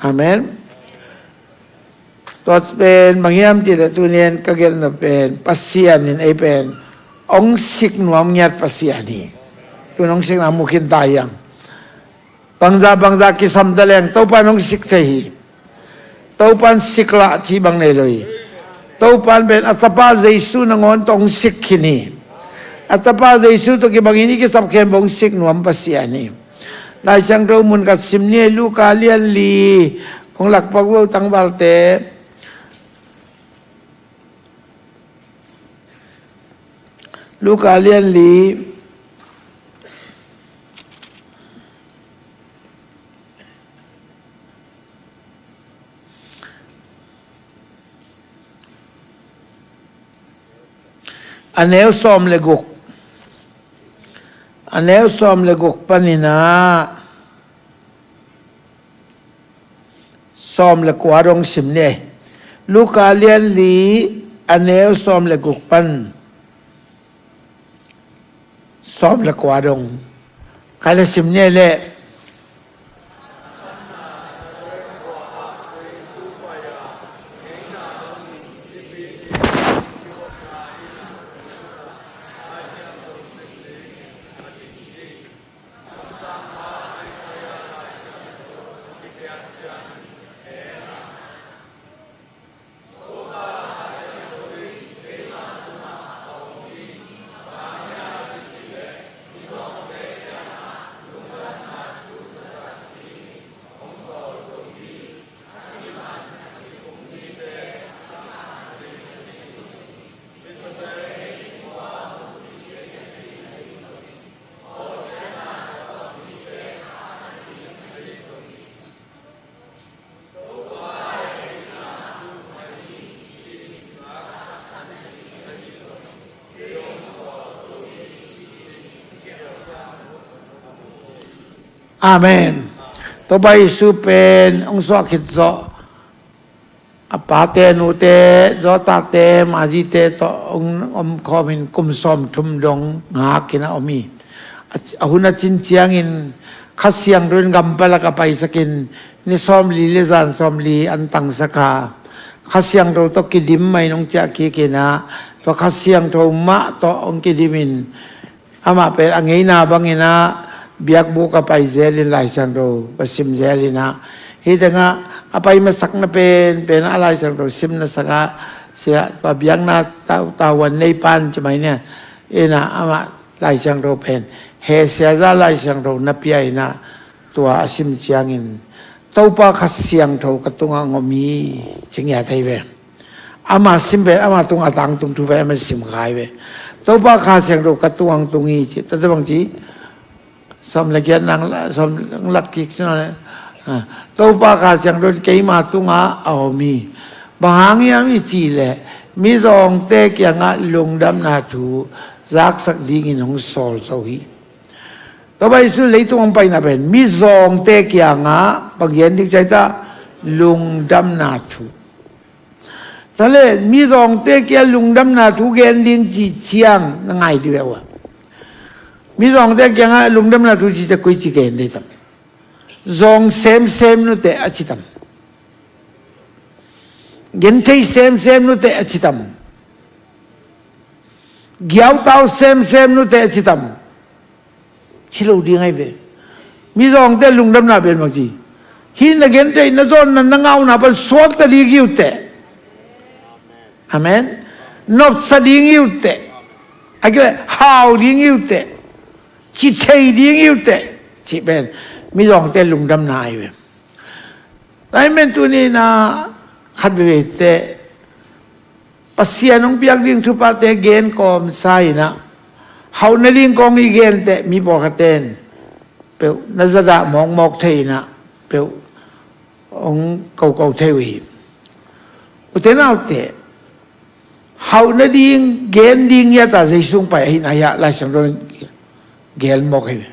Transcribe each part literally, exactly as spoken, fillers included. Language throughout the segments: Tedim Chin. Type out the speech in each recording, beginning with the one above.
Amen. Tua pen bang hiam cih leh tuni in ka gelhna pen Pasian in ei pen hong sik nuam ngiat Pasian hi. Tun hong sikna mu khin ta hiam? Bangzah bangzah kisam ta leng Topa in hong sik thei hi. Topa in sik lah cih bang nei lo hi. Topa in pen a Tapa Jesu nangawn tawh hong sik khin hi. A Tapa Jesu tawh kibangin i kisap khempeuh hong sik nuam Pasian hi. Lai Siangtho mun khat sim ni, Luka lian li. Kong lak pak uh tangvalte. Luka lian li. A neu sawm le guk. A neu sawm le guk panin ah sawm le kua dong sim ni. Luka lian li, a neu sawm le guk pan sawm le kua dong. Ka le sim ni leh. Amen. Topa Jesu pen hong suah khit zawh, a pate, nute, Zawtate, Marzite tawh hong om khawmin kum sawmthum dong ngakin a om hi. A, a hun a cin ciangin Kha Siangtho in gam palak a paisakin ni sawmli le zan sawmli an tangsak a, Kha Siangtho tawh kidim mah in hong ciah kikin ah, tua Kha Siangtho mah tawh hong kidimin, amah pen a ngeina bangin ah biakbuk a pai zelin Lai Siangtho va sim zelin ah, hih tengah a pai masakna pen pen a Lai Siangtho simna sakah sia, tua biakna tau, tauan neipan ci mai nia, in ah amah Lai Siangtho pen he siaza Lai Siangtho na pia in ah, tua a sim ciangin Topa Kha Siangtho ka tungah hong om hi ci ngiat hi ve. Ama sim pen ama tungah a tangtung thu pen ama sim kha hi ve. Topa Kha Siangtho ka tungah hong tung hi ci. Tua bang ci, sawm le giat nang la, sawm lak kik ci na le. Ah, Topa Kha Siangtho in keima tungah a om hi. Bang hang hiam i cih leh mizawngte kiangah lungdamna thu zaksak dingin hong sawl zo hi. Topa Jesu leitung hong paina pen mizawngte kiangah bang gen ding ci ta? Lungdamna thu. Tua le mizawngte kiangah lungdamna thu gen ding cih ciang na ngai dih ve uh a, mizawngte kiangah lungdamna thu ci ta koi ci gen dih tam? Zawng semsem nute a ci tam? Genthei semsem nute a ci tam? Giautau semsem nute a ci tam? Ci lo ding ahi ve. Mizawngte lungdamna pen bang ci? Hih na gentheihna zawnna na ngauna pan suakta ding hi uh teh. Amen. Nopsa ding hi uh teh. A kile hau ding hi uh teh. Ci thei ding hi uh teh. Ci pen mizawngte lungdamna ahi ve. Tua hi men tuni in ah khat veve teh Pasian hong piak ding thuphate gen kawmsa in ah, hauh nading kong i gen teh mi pawlkhat ten peuh na zadah mawkmawk thei in ah peuh hong koko thei uh hi. Ute naute, hauh nading gen ding ngiat a Jesu hong pai ahihna hiah Lai Siangtho in gen mawk ahi ve.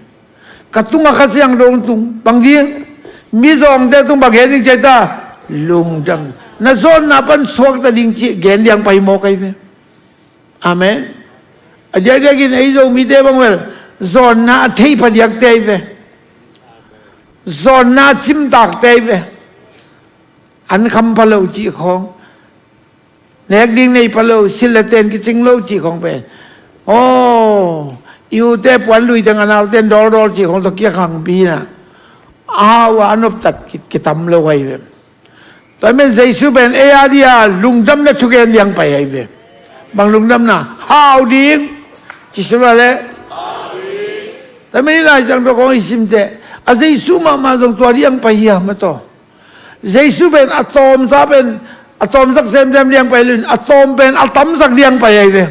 Ka tungah Kha Siangtho hong tung, bang ding? Mizawngte tung bang gen ding ci ta? Lungdam. Na zawnna pan suakta ding cih gen ding pai mawk ahi ve. Amen. A diakdiakin ei Zomite bang vel zawnna a thei phadiakte ahi ve. Zawnna a cimtakte ahi ve. an kham pha lo cih khawng, nek ding nei pha lo, silh le ten kicing lo cih khawng pen, aw, i ute puan lui teng a nau ten dawldawl cih khawng tawh kikhangpi inah, a hau a a noptat ki, kitam lo ahi ve. Tua men Jesu pen ei a dia lungdamna thugen diang pai ahi ve. Bang lungdamna? Hau ding. Jesu la le. Tua men i Lai Siangtho khawng i simte, a Jesu mahmah zong tua diang pai hiam a tawh. Jesu pen a tawmsa pen a tawmsak semsem diang pai lo in, a tawm pen a tamsak diang pai ahi ve.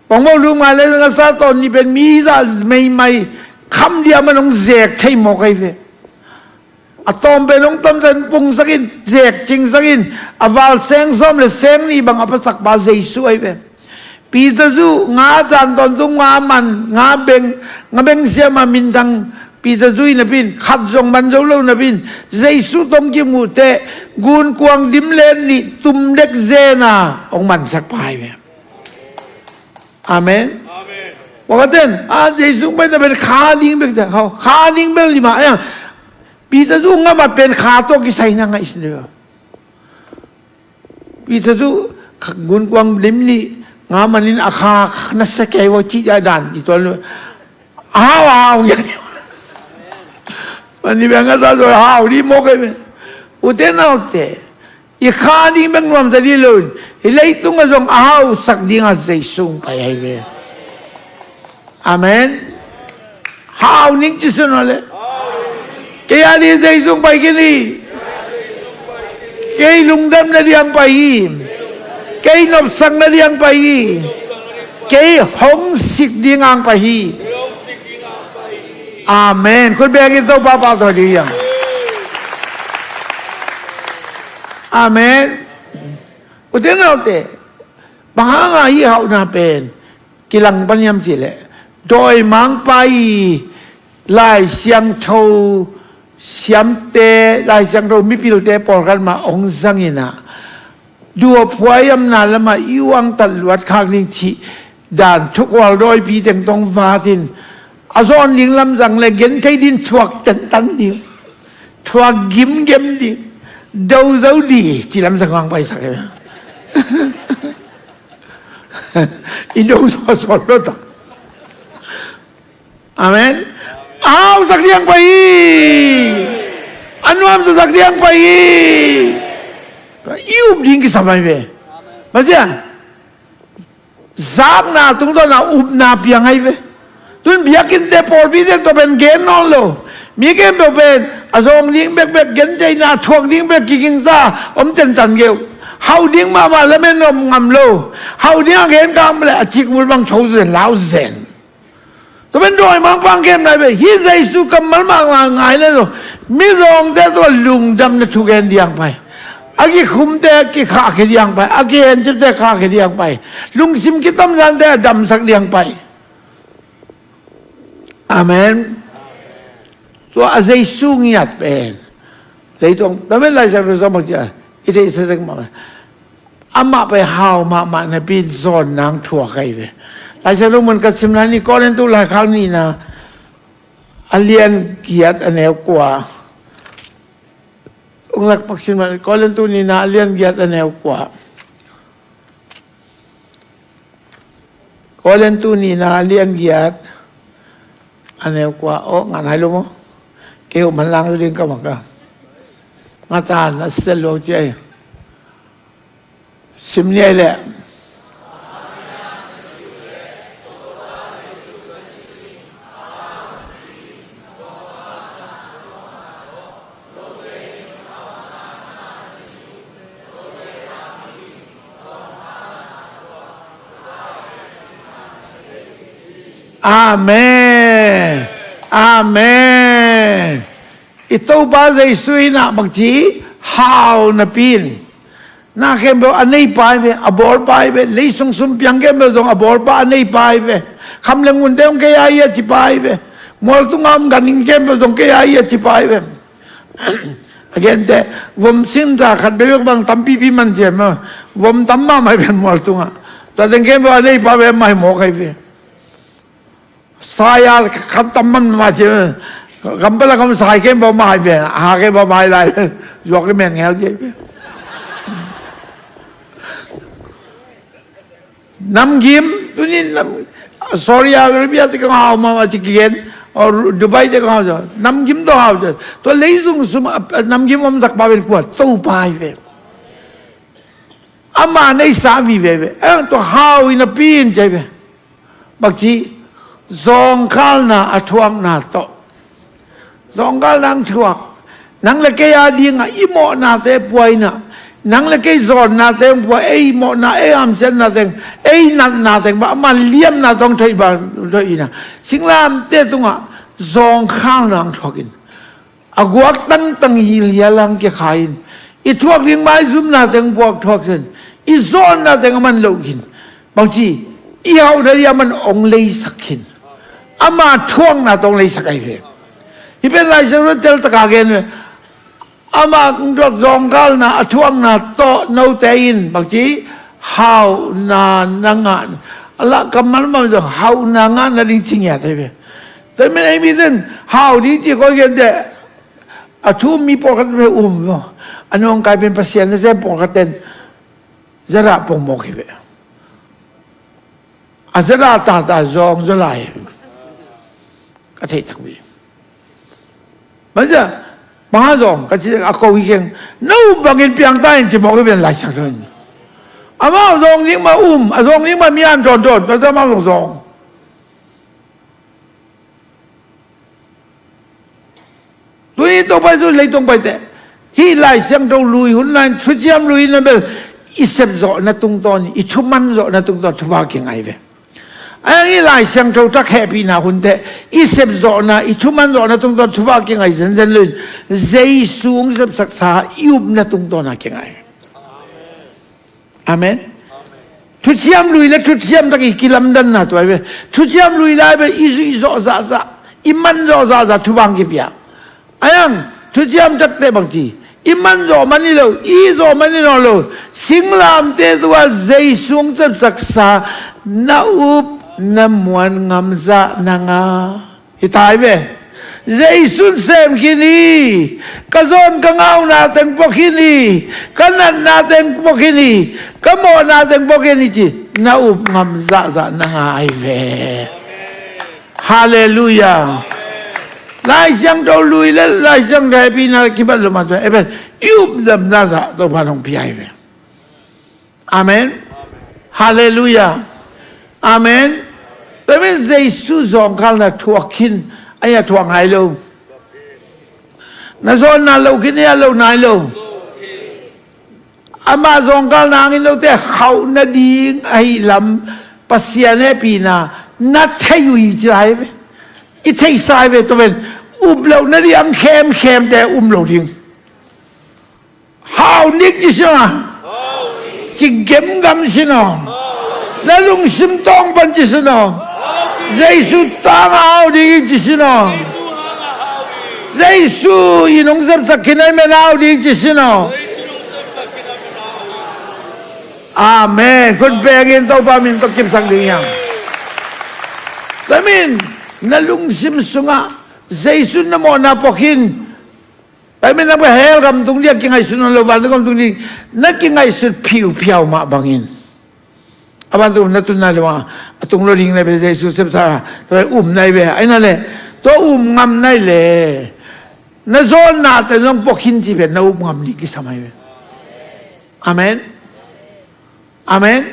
Pongmo lum ngai le ngasa tawn ni pen mi za meimai kham dia man hong zek thei mawk ahi ve. A tawm pen hong tamsak in, pungsak in, zek cingsak in, a val seng sawm le seng nih bang a phasak pa Jesu ahi ve. Peter zu nga zan tawntung nga man, nga beng, nga beng siama minthang Peter zu hi napi in, khat zong man zo lo napi in, Jesu tawh hong kimuh teh gunkuang dim len nih tum dek zena hong mansak pa ahi ve. Amen. Amen. Wakhaten a Jesu hong paina pen kha ding bek cia, hau, kha ding bek lima. Ayang Peter zu nga mat pen kha tawh kisai na ngaih sin lo. Peter zu gunkuang dim nih nga manin a kha na sa kei wa ci ja dan i tuan lo. A hau, a hau ngiat. Mani beng a sa zo hau di mawk ahi ve. Ute naute, i kha ding bek nuamsa dih lo in, hi leitung a zong a hausak ding a Jesu hong pai ahi ve. Amen. Hau ning ci sun le. Kei a dih Jesu hong pai kei ni. Kei lungdamna diang pai hi. Kei nopsakna diang pai hi. Kei hong sik ding ang pai hi. Amen. Khut bengin Topa pahtawi dih hiam? Amen. Ute naute, bang hanga hih hauhna pen kilang pan hiam cihleh, dawimangpa i Lai Siangtho siamte, Lai Siangtho mipilte pawlkhat mah hong zang inah, duhphuai amna lamah i uangtat luat khak ding cih dan thukual dawipi teng tawh hong vat in, a zawn ding lamzang le gen thei ding thuak tentan ding, thuak gimgem ding, do zo ding cih lamzang hong paisak hi. I do sawtsawt lo ta. Amen. A hausak diang pai hi. A nuamsasak diang pai hi. I up ding kisam ahi ve. Bang cia? Zakna tungtawn a upna piang ahi ve. Tun biakinnte pawlpite tawh pen gen nawn lo. Mi khempeuh pen a zawng ding bekbek, gentheihna thuak ding bek kigingsa om tentan geuh. Hauh ding mahmah lamen om ngam lo. Hauh ding a gen kang le a cikmul bang tho zen, lau zen. Tua pen dawimangpa hong kem lai ve. Hih Jesu kammal mah ngai le lo. Mizawngte tawh lungdamna thugen diang pai. A kikhumte kikhahkhia diang pai. A kihencipte khahkhia diang pai. Lungsim kitamzante a damsak diang pai. Amen. Tua a Jesu ngiat pen leitung, tua pen Lai Siangtho zong bang ci a, i theihsa dek mah. Amah pen hau mahmah napi in zawn nang thuak ahi ve. Lai Siangtho mun ka sim lai ni, Korintu laikhak nihna a lian giat a neu kua. Ung lak pak sim lai, Korintu nihna a lian giat a neu kua. Korintu nihna a lian giat a neu kua. Oh, ngan hai lo maw? Kei uh manlang ding ka maka. Nga ta na sel lo ci ai. Sim ni ai leh. Amen. Amen. I Topa Jesu in ah bangci hau napi in, na khempeuh a neipa hi ve, a bawlpa hi ve, leisung sum piang khempeuh zong a bawlpa a neipa hi ve. Kham le ngunte hong kei a hi a cipa hi ve. Mualtung a om ganhing khempeuh zong kei a hi a cipa hi ve. A gente, vom sinsa khat bekbek bang tampipi man ciam a, vom tam mahmah hi ve mualtung ah. Tua teng khempeuh a neipa ve mah hi mawk ahi ve. Sai a khat tam man mah ciam, gam pala gam sai khempeuh mah hi ve, a ha khempeuh mah hi lai. Zuak le men ngel je. Namgim, tunin nam, Saudi Arabia te ka ngau mama ci kigen, or Dubai te ka ngau. Namgim tawh hau. Tua leizung sum, namgim om zak pa pen kua, Topa hi ve. Ama nei sa vive ve. Eh, tua hau in a pin cai ve. Bakci, zawngkalna a thuakna tawh. Zawngkalna ang thuak. Nang le kei a dingah i mawhnate puaina. Nang le kei zawnnate ang pua, ei mawhna, ei hamsiatnate ang, ei natnate ang, ba ama liamna tawh ang thoih ba, thoih ina. Singlamte tungah zawngkalna ang thuakin. A guak tangtang hilhial ang kia kha in. I thuak ding maizumna teng puak thuak sen. I zawnna teng a man loh khin. Bangci, i hauhna ding a man ong leisak khin. Ama thuakna tawh ong leisak ahi ve. Hi pen Lai Siangtho tel taka gen ve. Ama ong thuak zawngkalna, a thuakna tawh note in. Bangci, hauhna na ngah. A lah kammal mah zong hauhna ngah nading ci ngiat ahi ve. Tua hi men ei miten hau ding ci koi gen teh. A thu um mi pawlkhat pen um maw. A nawngkai pen Pasian na sem pawlkhat ten. Zara pongmawk hi ve. A zara tata zawng zaw lai. Ka theih takpi. Masa, bang hang zawng, ka ci a ko hi keng. No bangin piang ta in ci mawk hi ven Lai Siangtho in. Amau zawng ding mah um, a zawng ding mah mi an tawntawn, tua amau zawng zawng. Tuni tawh pai tu leitung pai teh. Hih Lai Siangtho lui hun lai in, thuciam lui in a bel i sepzawhna tungtawn in, i thuman zawhna tungtawn thupha kingai ve. A hih Lai Siangtho thak hehpihna hun teh, i sepzawhna, i thuman zawhna tungtawn thupha kingai zenzen lui in, Jesu hong sepsaksa i upna tungtawn a kingai. Amen. Thuciam lui le thuciam tak i kilamdanna tua hi ve. Thuciam lui lai ve i zuih zawh zahzah, i man zawh zahzah thupha ang kipia. A yang, thuciam tak teh bangci. I man zawh man hi lo, i zawh man hi nawn lo. Singlamte tua Jesu hong sepsaksa na up na muan ngam zah na ngah. Hi ta hi ve. Jesu in sem khin hi. Ka zawn ka ngauna teng pua khin hi. Ka natna teng pua khin hi. Ka mawhna teng pua khin hi ci. Na up ngam zahzah na ngah ahi ve. Halleluiah. Lai Siangtho lui le Lai Siangtho hehpihna kibat lo mah tua. Amen. I up ngam zahzah Topa'n hong pia ahi ve. Amen. Halleluiah. Amen. Tua hi men Jesu zawngkalna thuak khin, a hia thuak ngai lo. Na zawnna lo khin, a hia lo nai lo. Ama zawngkalna hangin note hauh nading ahi lam Pasian hehpihna na thei uh hi ci lai ve. I theihsa hi ve tua pen up loh nading ang khemkhemte um lo ding. Hau nik ci sin aw. Ci gemgam sin aw. Na lungsim tawng pan ci sin aw. Jesu tang a hau ding ci sin aw. Jesu in hong sepsak khin ahi men a hau ding ci sin aw. Amen. Khut bengin Topa min tawh kipsak ding hiam. Tua hi men na lungsim sungah Jesu na mawhna pua khin. Tua hi men na hell gam tung ding a kingaihsut nawn lo, vantung gam tung ding na kingaihsut phiuphiau mah bangin. A vantung na tun nai lo a, a tung lo ding na ve Jesu sepsa, tua um nai ve, ahi na le, tua um ngam nai le. Na zawnnate zong pua khin ci ve, na up ngam ding kisam ahi ve. Amen. Amen.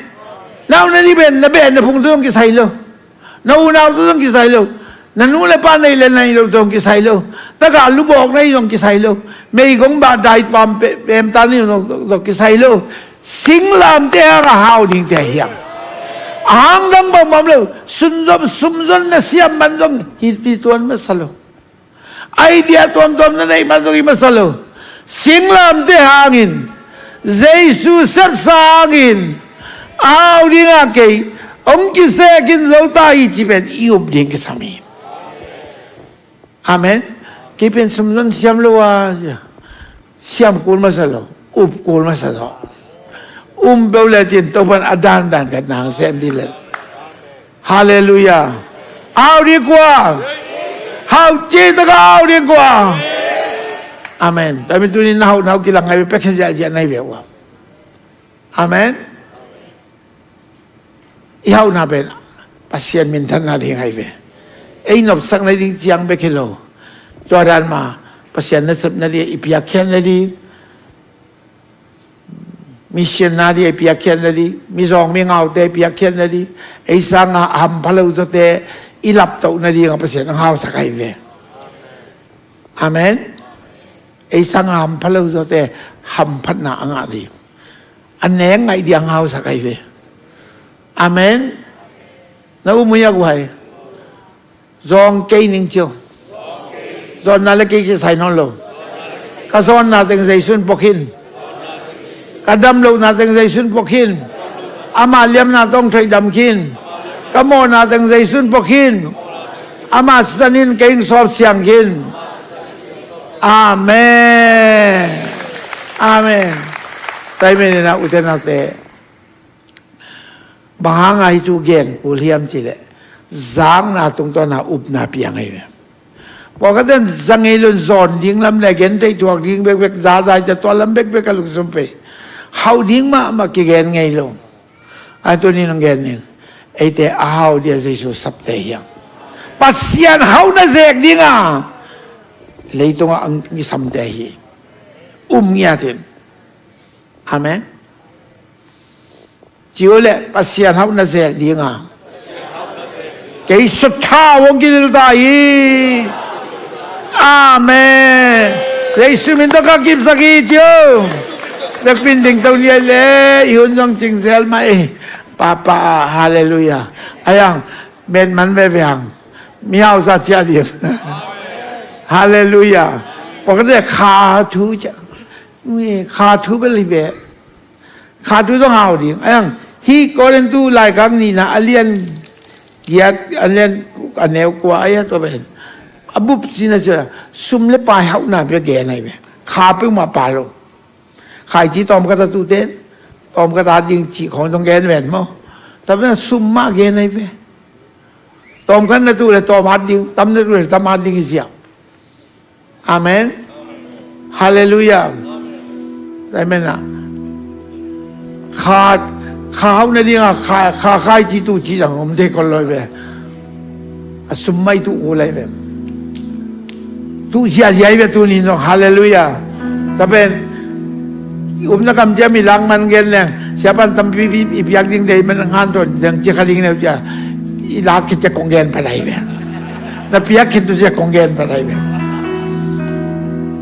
Na upna ding pen na beh na phung tawh zong kisai lo. Na unau tawh zong kisai lo. Na nu le pa nei le nei lo tawh zong kisai lo. Taka lubawk nei zong kisai lo. Meigong bah dai pam pe-, pemta nei zong, zong kisai lo. Singlamte hang a hau dingte hiam. A hang dang bangmah om lo. Sunzom, sumzon na siam man zong hi, hi tuan masa lo. Idea tuamtuam na neih man zong hi masa lo. Singlamte hangin, Jesu sepsa hangin, a hau ding a kei hong kisek in zo ta hi ci pen i up ding kisam hi. Amen. Kei pen sumzon siam lo a, siam kul masa lo, up kul masa lo. Um peuh le cin Topa'n a dandan ka nang sem dih le. Halleluiah. Au ding kua. Hau cih taka au ding kua. Amen. Tua mi tunin na hauhna uh kilang ngai ve, pekhe ziahziah na hi ve uh a. Amen. I hauhna pen Pasian minthanna ding ahi ve. Ei nopsak nading ciang bek hi lo. Tua dan mah Pasian nasep nading, i piakkhiat nading, mission nading, i piakkhiat nading, mizawng mingaute i piakkhiat nading, ei sanga hampha lo zawte i laptoh nading a Pasian hong hausak ahi ve. Amen. Ei sanga hampha lo zawte hamphatna a ngah ding, a nek ngaih ding a hong hausak ahi ve. Amen. Na um uh hia, guai? Zawng kei ning cio. Zawnna le kei kisai nawn lo. Ka zawnna teng Jesu'n pua khin. Ka dam lohna teng Jesu'n pua khin. Ama liamna tawh hong thoih dam khin. Ka mawhna teng Jesu'n pua khin. Ama sisan in kei hong sawp siang khin. Amen. Amen. Tua ahih manin ah, ute naute, bang hanga hih thu gen kul hiam cih leh, zakna tungtawn a upna piang ahi ve. Pawlkhat in za ngei lo in, zawn ding lam le gentheih thuak ding bekbek, za zai ciang tua lam bekbek a lungsim pei. Hauh ding mahmah kigen ngei lo. Ahi, tuni-in hong gen ning. Eite a hau ding a Jesu sapte hi hang. Pasian hauhna zek ding a leitungah a kisamte hi. Um ngiat in. Amen. Ci uh leh, Pasian hauhna zek ding a kei sutthau hong kidil ta hi. Amen. Jesu min tawh ka kipsak hi, ci uh. Vekpi in dingto ni ei le, i hun zong cing zel mah ei. Papa, halleluiah. Ahi hang, metman veve hang. Mihausa ciah ding. Halleluiah. Pawlkhatte kha thu ciah. Ui, kha thu bel hi ve. Kha thu zong hau ding. Ahi hang, hih Korintu laikhak nihna a lian giat, a lian, a neu kua ahi a, tua pen a bup cihna ciang sum le pai hauhna bek gen ahi ve. Kha peuhmah pha lo. Khaici tawmkhat a tuhte in tawmkhat a hat ding cih khawng zong gen ven maw. Tua pen sum mah gen ahi ve. Tawmkhat na tuh leh tawm hat ding, tam na tuh leh tam hat ding hi ziau. Amen. Halleluiah. Amen ah. Kha, kha hauh nading a, kha, kha khaici tuh cih zong om thei kol lo hi ve. A sum mah i tuh kul ahi ve. Tuh ziahziah hi ve tuni-in zong. Halleluiah. Tua pen, i upna kamciam i lak man gen leng, siapa in tampi i piak ding deih man, hanthawn ding, ci kha ding neu ciang, i lak khit ciang kong gen pah ahi ve. Na piak khit uh ciang kong gen pah ahi ve.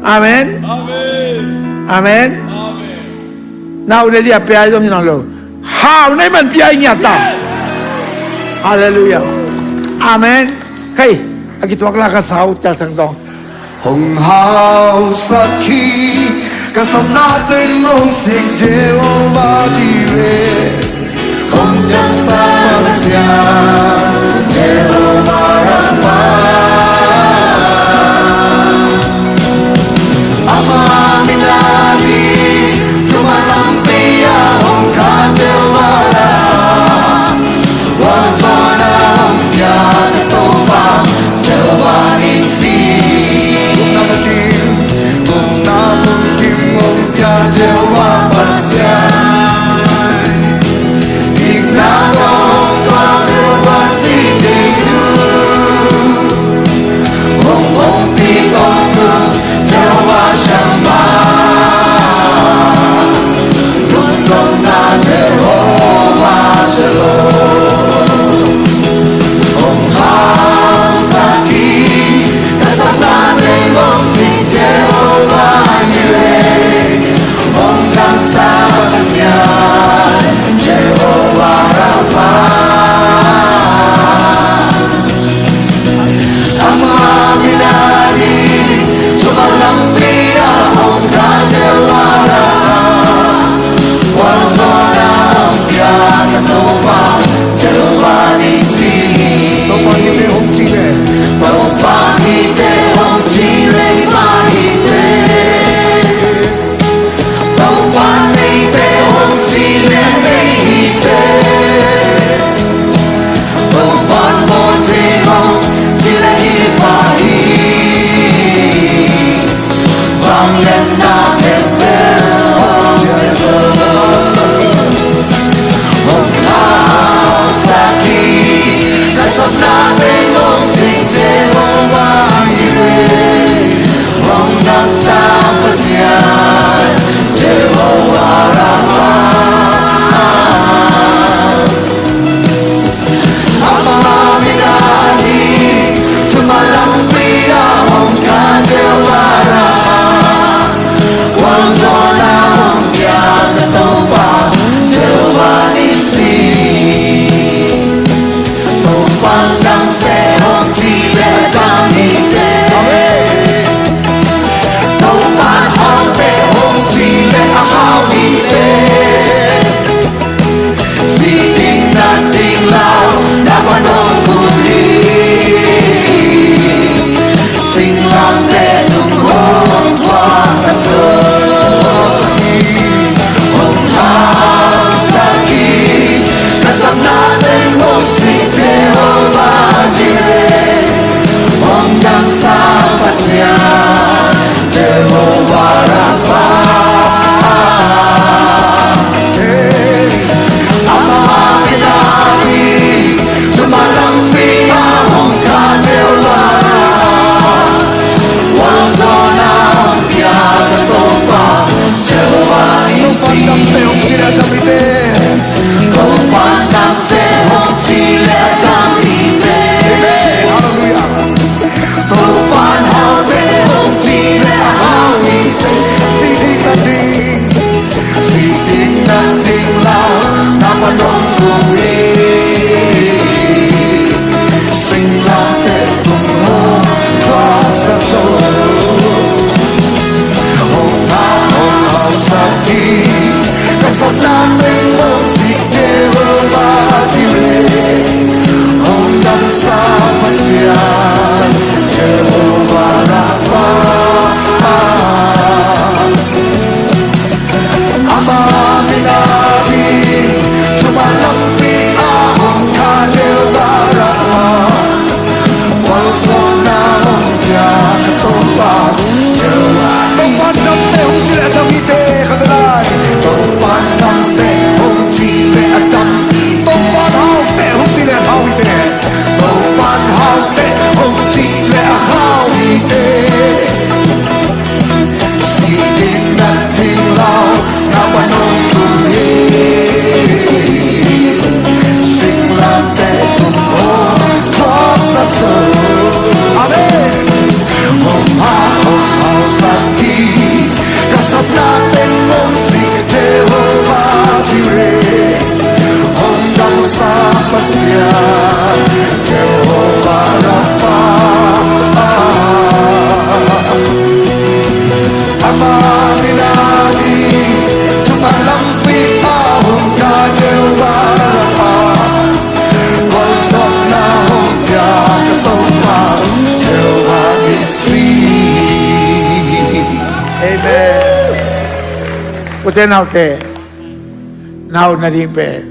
Amen. Amen. Amen. Amen. Nau le lia pia zong hi nawn lo. Hau nei man pia i ngiat ta. Halleluiah. Amen. Kei, a kituak la ka sau, Cial Sang Tawng. Hong hausak hi, ka sawpna teng hong sik Jehovah Jireh. Hong piangsak Pasian Jehovah Rapha. Ama min a ding, thumang lampi ah hong kha Jehovah Rapha. Gualzawhna hong pia na Topa Jehovah Nissi. Gupna bangkim, gupna bangkim hong pia Jehovah Pasian. Dikna tawh hong tua Jehovah Amen. Ute naute, na upna ding pen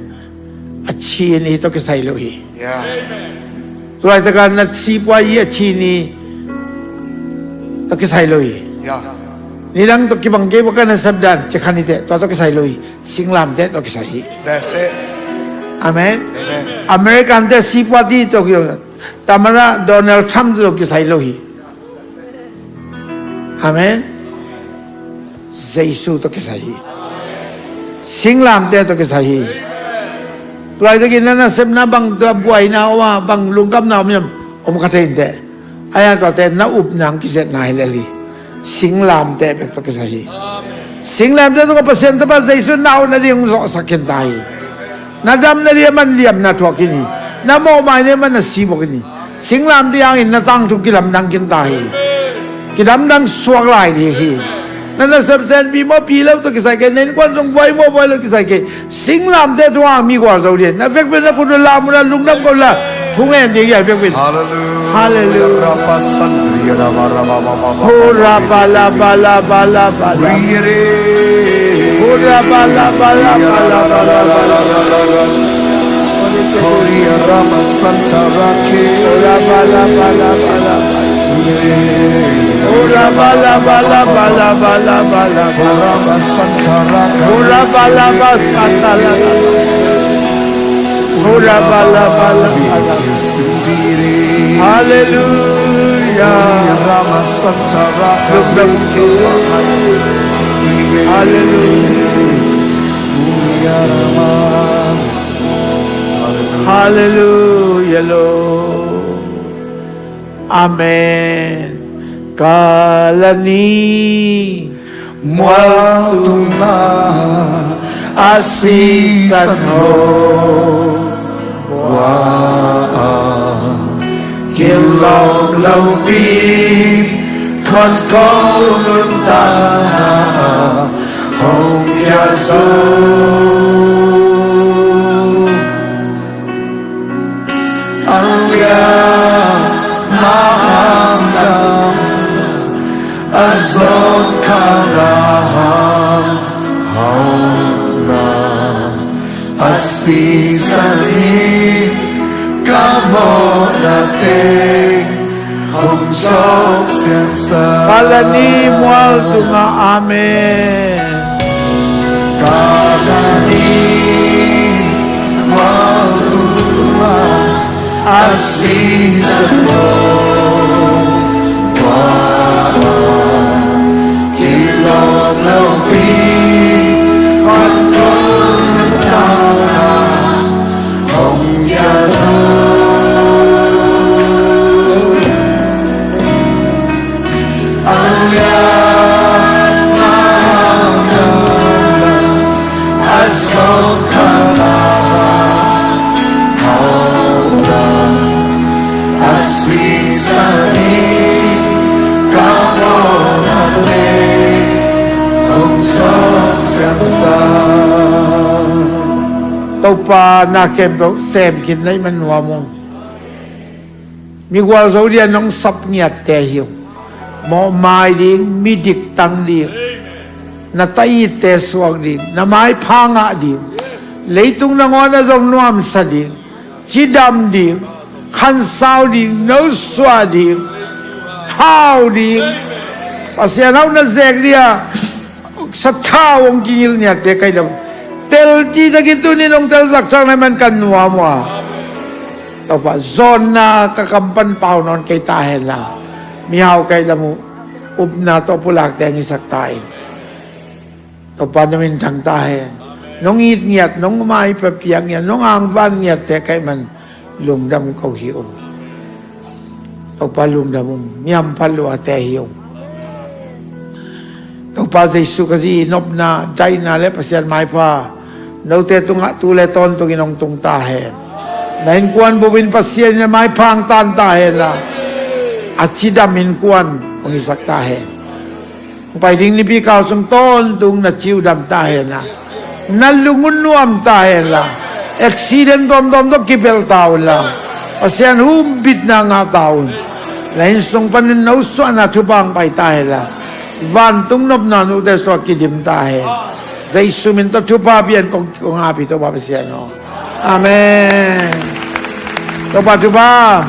a chin i tawh kisai lo hi. Tulaitak a na sipua i a chin i tawh kisai lo hi. Nidang tawh kibang kei bawk a, na sepdan, cikhan i teh, tua tawh kisai lo hi. Singlamteh tawh kisai hi. Amen. American teh sipua ti tawh kisai lo hi. Tamara Donald Trump tawh kisai lo hi. Amen. Jesu tawh kisai hi. Singlamteh tawh kisai hi. Tulaitakin na nasepna bang tawh buaina om a, bang lungkhamna om hiam, om kha thei inteh. Ahi hang tuate na upna hong kizetna hi lel hi. Singlamteh bek tawh kisai hi. Singlamteh tungah Pasian Tapa Jesu na upna ding hong zawhsak khin ta hi. Na damna ding a man liamna thuak khin hi. Na mawhmaina ding a man na si bawk khin hi. Singlamteh hangin na tangthu kilamdang khin ta hi. Kidamdang suak lai ding hi. Na nasep senpi mawhpi lo tawh kisai kei, na innkuan zong buai mawh buai lo kisai kei. Singlamteh thu hang mi gualzo ding. Na vekpi na khut uh lam uh la, lungdam ko la. Thu ngen ding hi a vekpi. Hallelujah. Hallelujah. Hora bala bala bala bala. Hora bala bala bala bala. Korea Rama Santa Rake. Hora bala bala bala bala. Ora bala bala bala bala bala. Ora bala bala bala. Ora bala bala bala. Hallelujah. Hallelujah. Hallelujah, Lord. Amen. Kalani mual tungah a sisan hong bua a, kilawm lopi khawn ko nuntakna hong pia zo. A lian mahang dam a zawn kha na hang hau na, a sisan in ka mawhna teng hong sawk siangsa. Kalani mual tungah, amen. Kalani mual tungah a sisan hong bua a, kilawm lopi khawn ko nuntakna hong pia zo. A lian mahang dam a zawn kha na hang hau na, a sisan in ka mawhna teng hong sawk siangsa. Topa, na khempeuh sem khin na hih man nuam ung. Mi gualzo dia nong sap ngiatte hi ung. Mawhmai ding, midik tang ding, na ta-itte suak ding, na maipha ngah ding, leitung nangawn a zong nuamsa ding, cidam ding, khansau ding, nosuah ding, hau ding, Pasian hau na zek dia sathau hong kingilh ngiatte ka hih lam. Tel cih takin tuni nong telzak thak na hih man ka nuam uh a. Topa, zawnna ka kam pan pau nawn kei ta hen la, mihau ka hih lam uh upna tawh pulakte hong hisak ta in. Topa, na minthang ta hen. Nong it ngiat, nong maipha piak ngiat, nong angvan ngiatte ka hih man lungdam ko hi ung. Topa, lungdam ung. Mi hamphat luate hi ung. Topa Jesu Khazih nopna, daihna le Pasian maipha note tungah tu le tawntungin hong tung ta hen. Na innkuan bupin Pasian in a maipha hong tan ta hen la, a cidam innkuan hong hisak ta hen. Hong pai ding nipi kal sung tawntung na ci uh dam ta hen la, na lung uh nuam ta hen la, accident tuamtuam tawh kipelh ta un la, Pasian humbitna ngah ta un. Na inn sung panin nosuahna thupha hong pai ta hen la, vantung nopna note sungah kidim ta hen. Jesu min tawh thupha pian kong, kong api Topa Pasian aw. Amen. Topa thupha.